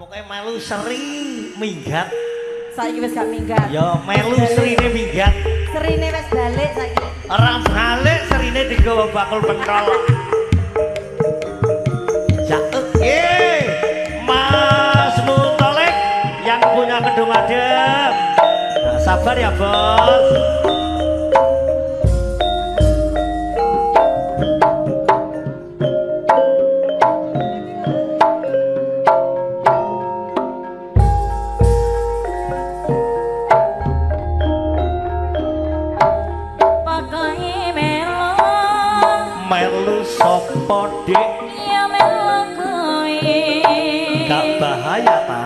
Pokoke melu seri minggat. Saiki wis gak minggat. Ya melu serine minggat. Serine wis balik saiki. Ora balik serine digawa bakul pentol. Jae. Mas Mutolek yang punya Kedung Adem. Nah, sabar ya, Bos. Sapa Dik? Ya melu kowe. Gak bahaya ta?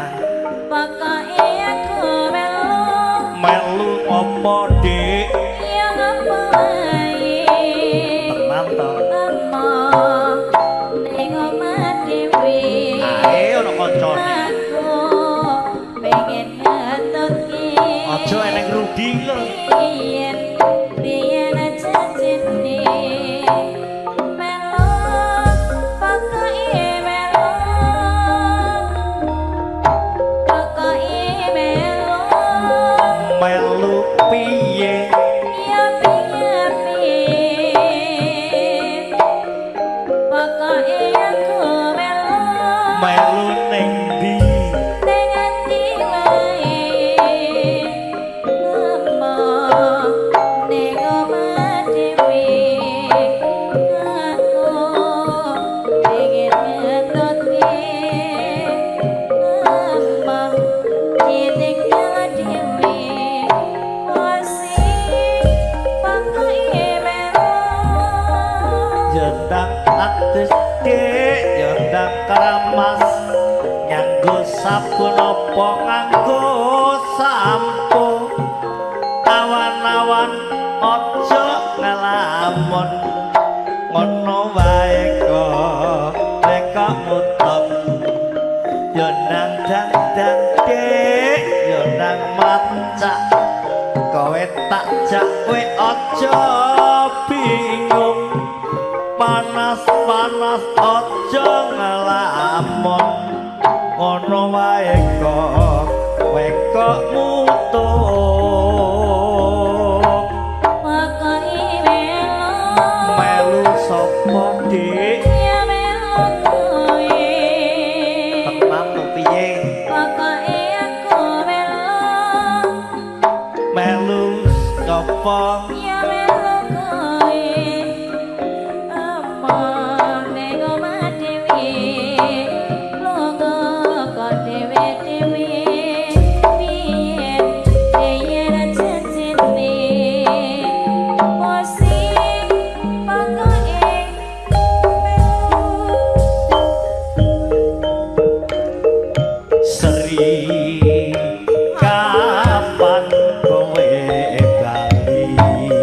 Pokoke aku melu. Melu apa Dik? Ya apa wae. Tenan to? Emoh ning omah dhewe. Ae ono kancane. Aku pengen ngetutke. Aja eneng Rudi lho. Biyen biyen aja jene. Melu piye? Ya piye piye. Pokoke aku melu. Melu ning ndi? Ning endi wae. Emoh ning omah dhewe. Aku pengen ngetutke. Emoh ditinggal dhewe. Yondang atus Dik, yondang keramas. Nganggo sabun apa nganggo sampo? Awan-awan aja ngelamun. Ngono wae kok nek mutung. Yondang dandan Dik, yondang macak. Kowe tak jak kowe aja bingung. Panas-panas aja ngelamun. Ngono wae kok kowe kok mutung. Pokoke melu. Melu sapa Dik? Ya melu kowe. Tenan lho piye? Pokoke aku melu. Melu sapa? Ya melu kowe. Emoh ning omah dhewe. Lunga kok dhewe-dhewe. Biyen biyen aja jene. Posing pokoke melu. Seri kapan kowe bali?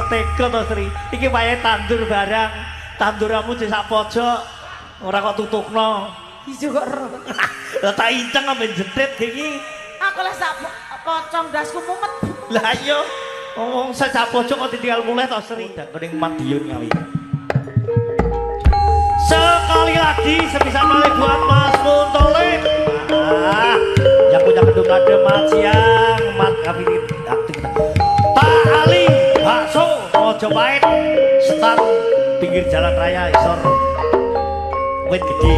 Kok tega to Sri? Iki wayahe tandur barang. Tanduramu jek sak pojok. Ora kok tutukno. Ijo kok ero. Lah tak inceng ambe jetit iki. Aku lah sak pocong ndasku mumet. Lah iya. Wong sak pojok kok ditinggal mulih to Sri. Ning Madiun Ngawi. Sekali lagi sebisa malih buat Mas Muntolib. Ah, yang punya gedung ada Mas Siang, Mat Kafiri aktivitas. Pak Ali, bakso Mojopahit, stand pinggir jalan raya isor wit gede.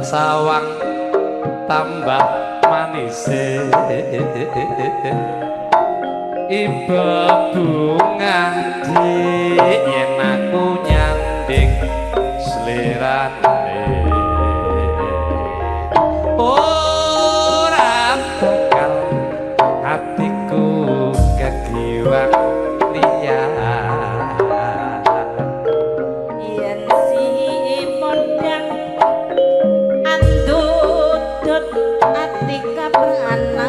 Sawang tambah manise iba bunga dik yen aku nyanding slirane ora bakal atiku kegiwang liya yen si podang andudut ati kapranan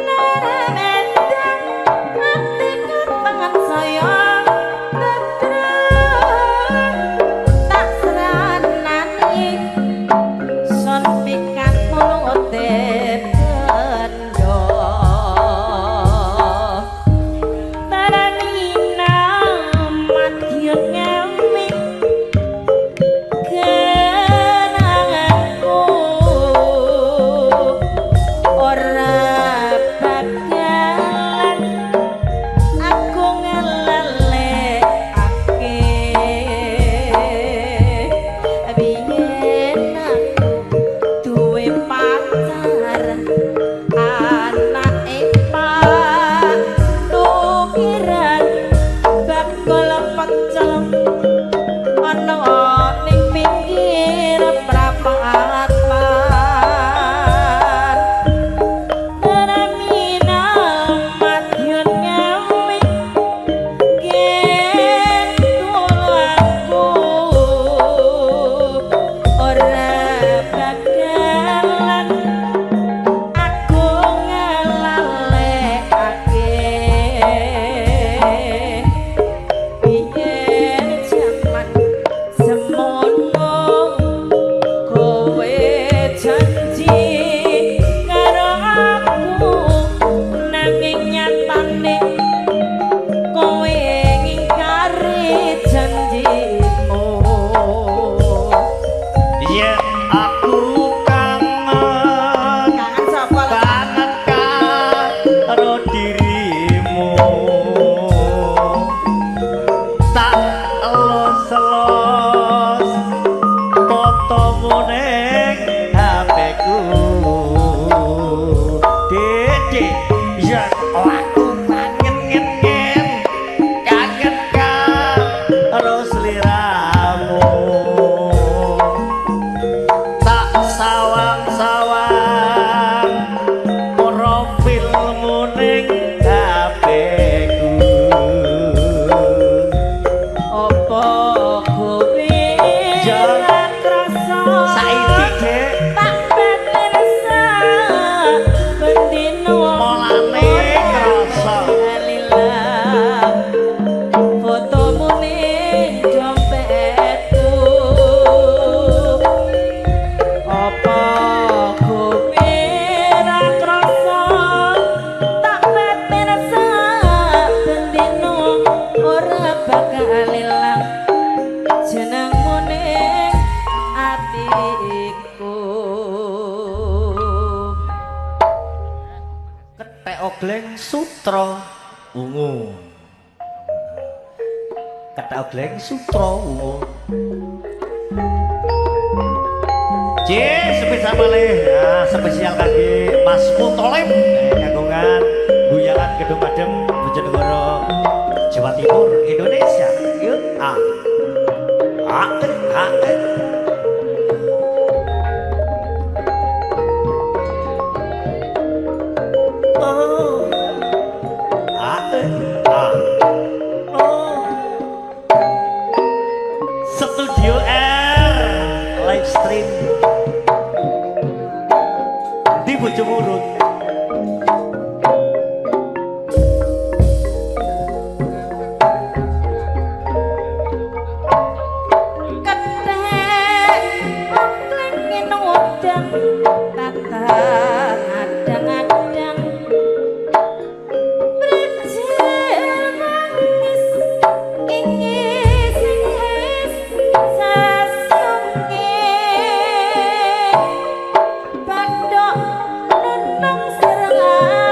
naremendang atiku tangan saya tetrang Ketek ogleng sutra ungu. Ketek ogleng sutra ungu. C spesial malih, nah, spesial kangge Mas Mutolib kagungan Guyangan Gedung Adem Bojonegoro Jawa Timur Indonesia. Yuk A A A E. Oh A E A. Oh. Studio R live stream di Bojongurut. Ketek ogleng nodang tata adang-adang brijil manis ingis-ingis sasungke bandok nunung serang.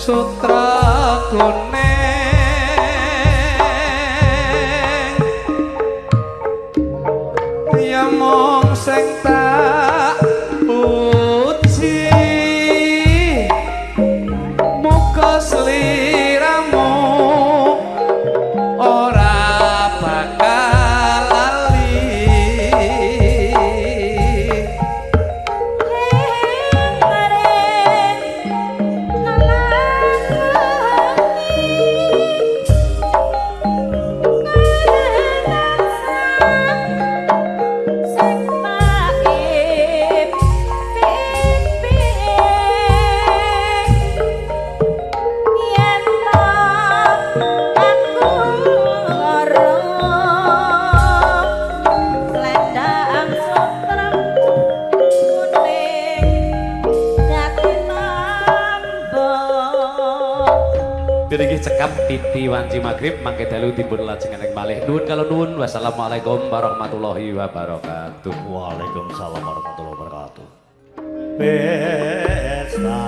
Sutra kuning ya mung sing tak puji muga sliramu ora bakal lali. Piriki cekap titi wanci magrib mangke dalu dipun lajengaken malih. Nuwun kalau nuwun. Wassalamualaikum warahmatullahi wabarakatuh. Waalaikumsalam warahmatullahi wabarakatuh. Pesta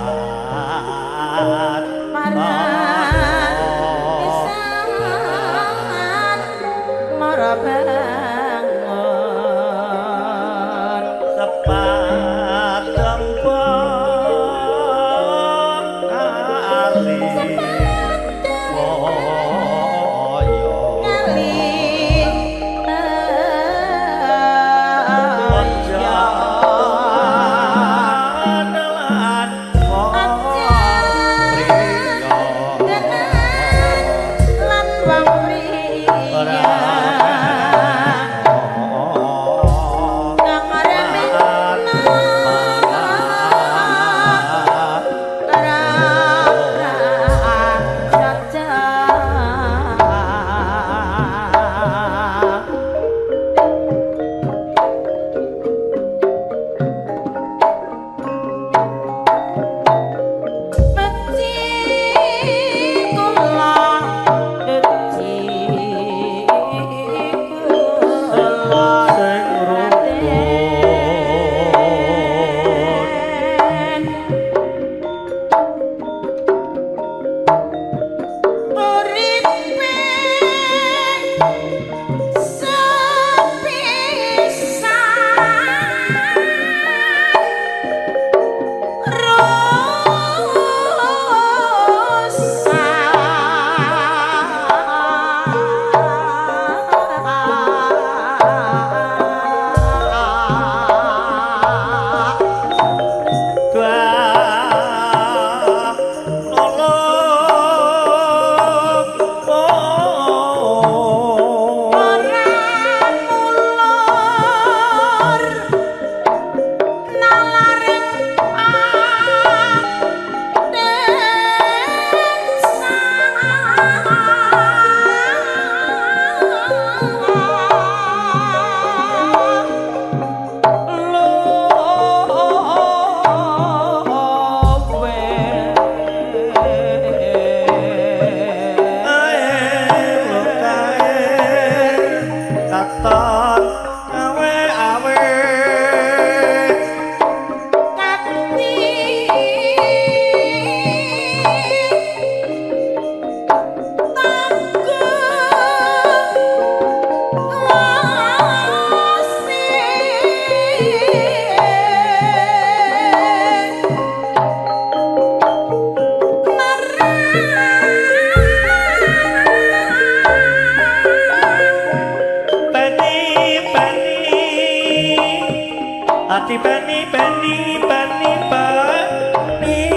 Ati peni peni peni peni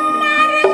Kemarin.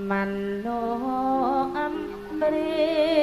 Mano amri